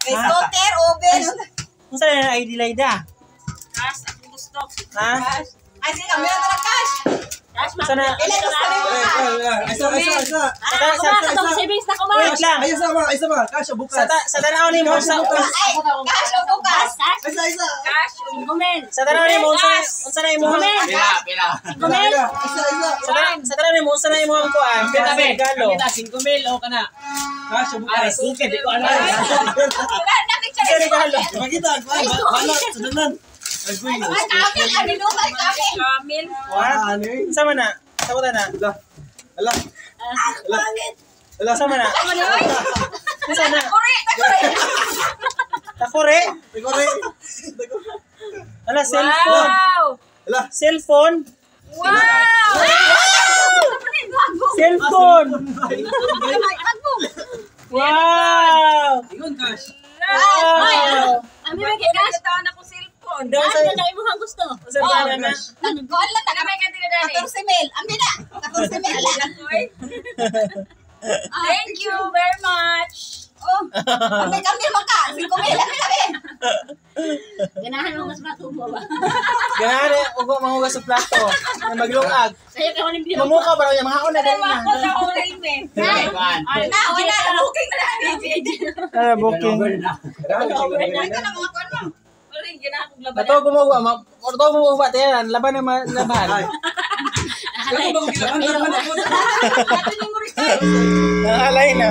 Rice cooker, oven. Unsa na ID, Laida? Cash, ako gusto. Ha? Ay, sige, kami na na cash. Cash, Unsa na? Ilan gusto nimo cash? Isa, isa, isa. Sa ta- sa Katong savings na ko ma. Wait lang. Ay, isa ba? Isa ba? Cash o bukas? Sa tanaw nimo sa Ay, cash o bukas? Cash, Isa, isa. cash, 5,000. Sa tanaw nimo unsa na imong Pila, pila. 5,000. Isa, isa. Sa tanaw nimo unsa na imong kuan? Pila, be. Regalo. Pila, 5,000 o kana. Cash o Ay, bukas? suke, di ko alam. Wala na picture. Unsa regalo? Makita, wala, sudanan. Ay, boy. Ay, kamil, ano no? Ay, kamil. Kamil. What? Ano eh? Unsa man na? Sa na? Ala. Ala. Ala. Ala. Unsa man na? Unsa na? Kore. Takore? Takore. Ala, cellphone. Wow. Ala. Cellphone. Wow. Cellphone. Wow. Ingon cash. Wow. Ami may cash. Taon ako cellphone. Daw sa Ano imong gusto? Unsa regalo na? Nagkuhan lang, Ano may kantina dali? 14 mil. Ambi na. 14 mil. Thank you very much. Oh, ambi kamil man ka. 5 mil. Ambi na, be. Ganahan mo mas matubo ba? Ganahan eh, ugo manghugas sa plato. Na maglungag. Sayo ka man biyo. Mamuka ba raw niya? Mahaon na dali na. Kuan. Na, wala. Booking na na. Ah, booking. Wala ka na mga kuhan mo. Ato gumawa, ma orto gumawa tayo, laban na laban. Ay. Ano ba kung kailangan? Alay na.